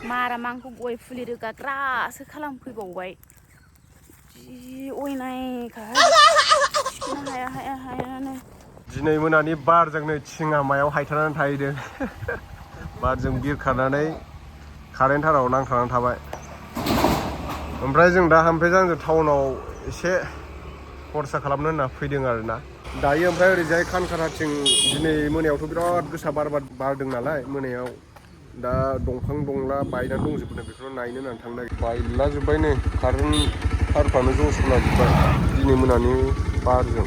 माराम आंखौ गय फुलि रोगाग्रासो खालामफैबावबाय जि अयनायखाहाय थिखोनो हायानो दिनै मोनानि बारजोंनो थिङा मायाव हायथानानै थाहैदों बारजों बिरखारनानै कारेन्ट थाराव नांथानानै थाबाय ओमफ्राय जों दा हामफेजांजों टाउनाव एसे खरसा खालामनो होनना फैदों आरोना दायो ओमफ्राय ओरैजाय खानखाराथिं दिनै मोनायावथ' बिराद गोसा बारदों नालाय मोनायाव दा दंफां दंला बायनानै दंजोबो बेखौनो नायनो होननानै थांनो नागिरदों बायलाजोब्बाय नै कारेन्ट थारफ्रानो जस'लाजोब्बाय दिनै मोनानि बारजों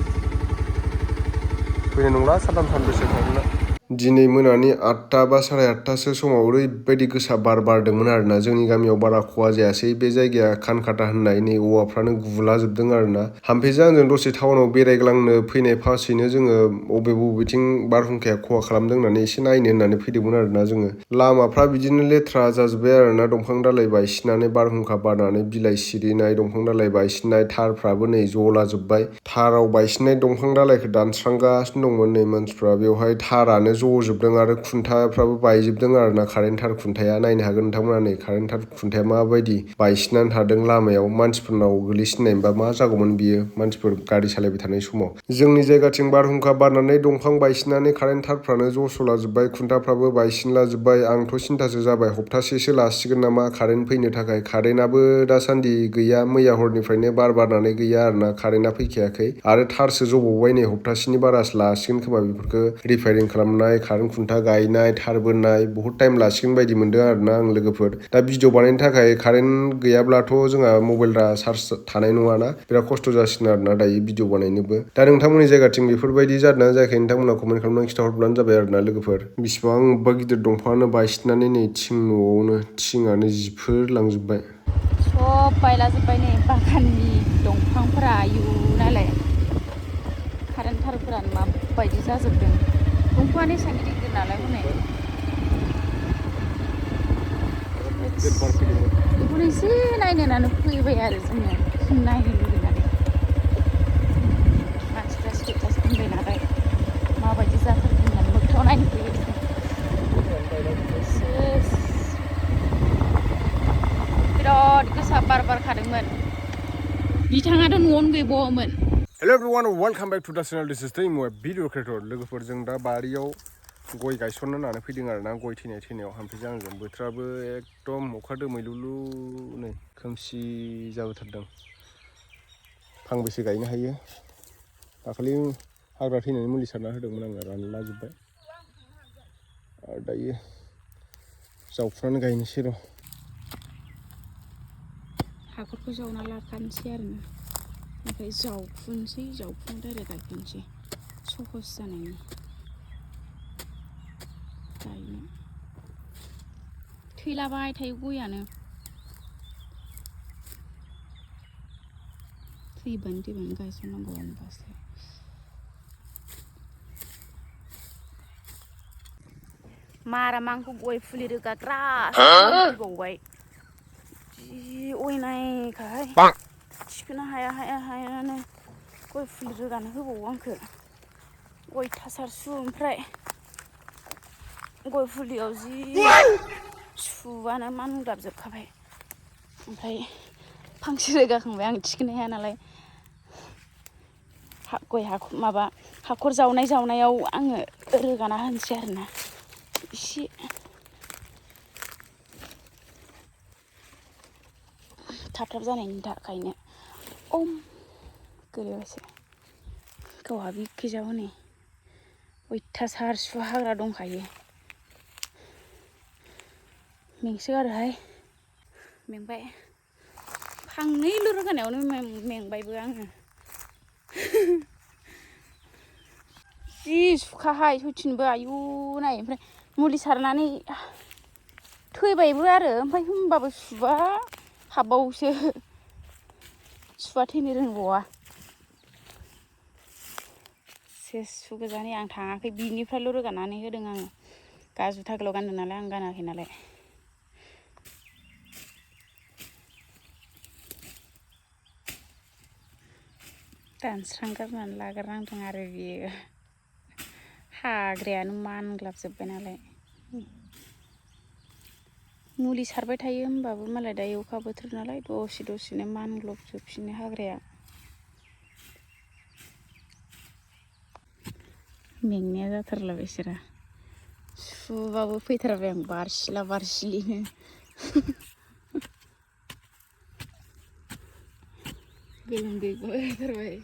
फैनाय नंला सानथाम सानब्रैसो कारेन्टआ दिनै मोनानि 8टा बा 8:30 समाव ओरैबायदि गोसा बार बारदोंमोन आरोना जोंनि गामियाव बारा खहा जायासै बे जायगाया खानखाता होननाय नै औवाफ्रानो गुलाजोबदों आरोना हामफेजों आंजों दसे टाउनाव बेरायग्लांनो फैनाय फासेनो जोङो बबेथिं बारहुंखाया खहा खालामदों होननानै एसे नायनो होननानै फैदोंमोन आरोना जोङो लामाफ्रा बिदिनो लेथ्रा जाजोब्बाय आरोना दंफां दालाइ बायसिनानै बारहुंखा बारनानै बिलाइ सिरिनाय दंफां दालाइ बायसिननाय थारफ्राबो नै जलाजोब्बाय थाराव बायसिननाय दंफां दालाइखौ दानस्रांगासिनो दंमोन नै मानसिफ्रा बेवहाय थारानो जजोबदों आरो खुन्थाफ्राबो बायजोबदों आरोना कारेन्ट थार खुन्थाया नायनो हागोन नोंथांमोना नै कारेन्ट थार खुन्थाया माबायदि बायसिननानै थादों लामायाव मानसिफोरनाव गोलैसिननायबा मा जागौमोन बियो मानसिफोर गारि सालायबाय थानाय समाव जोंनि जायगाथिं बारहुंखा बारनानै दंफां बायसिननानै कारेन्ट थारफ्रानो जस'लाजोब्बाय खुन्थाफ्राबो बायसिनलाजोब्बाय आंथ' सिन्थासो जाबाय हप्तासेसो लासिगोन नामा कारेन्ट फैनो थाखाय कारेन्टआबो दासान्दि गैया मैया हरनिफ्रायनो बार बारनानै गैया आरोना कारेन्टआ फैखायाखै आरो थारसो जबावबाय नै हप्तासेनि बारासो लासिगोन खोमा बेफोरखौ रिफायारिं खालामनाय कारेन्ट खुन्था गायनाय थार बोनाय बहुद टाइम लासिगोन बायदि मोनदों आरोना आं लोगोफोर दा भिडिअ बानायनो थाखाय कारेन्ट गैयाब्लाथ' जोंहा मबाइलआ चार्ज थानाय नङाना बिराद खस्थ' जासिगोन आरोना दायो भिडिअ बानायनोबो दा नोंथांमोननि जायगाथिं बेफोरबायदि जादोंना जायाखै नोंथांमोना कमेन्ट खालामनानै खिन्थाहरब्लानो जाबाय आरोना लोगोफोर बिसिबांबा गिदिर दंफाङानो बायसिननानै नै थिं न'आवनो थिङानो जिफोरलांजोब्बाय सब बायलाजोब्बाय नै बागाननि दंफांफोरा आयु नायलाय कारेन्ट थारफोरानो माबायदि जाजोबदों दंफाङानो एसेबां गिदिर गिदिर नालाय हनै बेखौनो एसे नायनो होननानै फैबाय आरो जोङो नायनो लुगैनानै मानसिफ्रा स्टेटास दोनबाय नालाय माबायदि जाथारदों होननानै मोगथाङाव नायनो फैबाय जों बिराद गोसा बार बारखादोंमोन बिथाङाथ' न'आवनो गैबावामोन हेल' एभ्रिवान वेलकाम बेक टु दा चेनेल दिस इज दैमु भिडिअ क्रिएटर लोगोफोर जों दा बारियाव गय गायसननो होननानै फैदों आरोना गय थैनायाव हामफैजों आंजों बोथोराबो एकदम अखा दोमैलुलु नै खोमसि जाबोथारदों फांबेसे गायनो हायो दाखालि हाग्रा थैनायनि मुलि सारना होदोंमोन आङो रानलाजोब्बाय आरो दायो जावफुनानै गायनोसै र' हाखरखौ जावना लाखानोसै आरोना ओमफ्राय जावफुनसै जावफुना डाइरेक्ट गायफिनसै सहस जानायनि गायनो थैलाबाय थायो गयानो थैबानो गायसननांगौ होनबासो माराम आंखौ गय फुलि रोगाग्रासो खालामफैबावबाय जि अयनायखाहाय थिखोनो हायानो गय फुलि रोगानो होबावो आंखौ अयथासार ओमफ्राय गय फुलियाव जि सुआनो मानग्लाबजोबखाबाय ओमफ्राय फांसे रोगाखांबाय आं थिखोनो हाया नालाय हाखर जावनायाव आङो रोगाना होनोसै आरोना एसे थाब जानायनि थाखायनो गोलैबायसो गावहा बिखिजाय हनै अयथासार सु हाग्रा दंखायो मेंसोगारोहाय मेंबाय फांनैल' रोगानायावनो मेंबायबो आङो जि सुखाहाय सयथिंबो आयु नाय ओमफ्राय मुलि सारनानै थैबायबो आरो ओमफ्राय होमबाबो सुआ हाबबावोसो सुआ थैनो रोंबावा सेस सु गोजानि आं थाङाखै बिनिफ्रायल' रोगानानै होदों आङो जुथाखौल' गानदों नालाय आं गानाखै नालाय दानस्रांगारनानै लाग्रोनांदों आरो बियो हाग्रायानो मानग्लाबजोब्बाय नालाय मुलि सारबाय थायो होमबाबो मालाय दायो अखा बोथोर नालाय दसेनो मानग्लबजोबफिनो हाग्राया। मेंनाया जाथारला बिसोरा सुबाबो फैथारबाय आं बारसिला बारसिलिनो। गोलोमदै गलायथारबाय।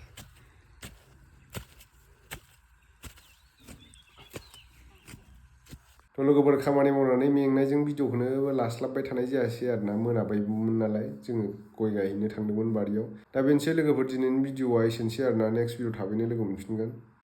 थ' लोगोफोर खामानि मावनानै मेंनायजों भिडिअखौनो लास्लाबबाय थानाय जायासै आरोना, मोनाबायमोन नालाय जोङो गय गायनो थांदोंमोन बारियाव। दा बेनोसै लोगोफोर, दिनैनि भिडिअआ एसेनोसै आरोना। नेक्स्ट भिडिअ थाबैनो लोगो मोनफिनगोन।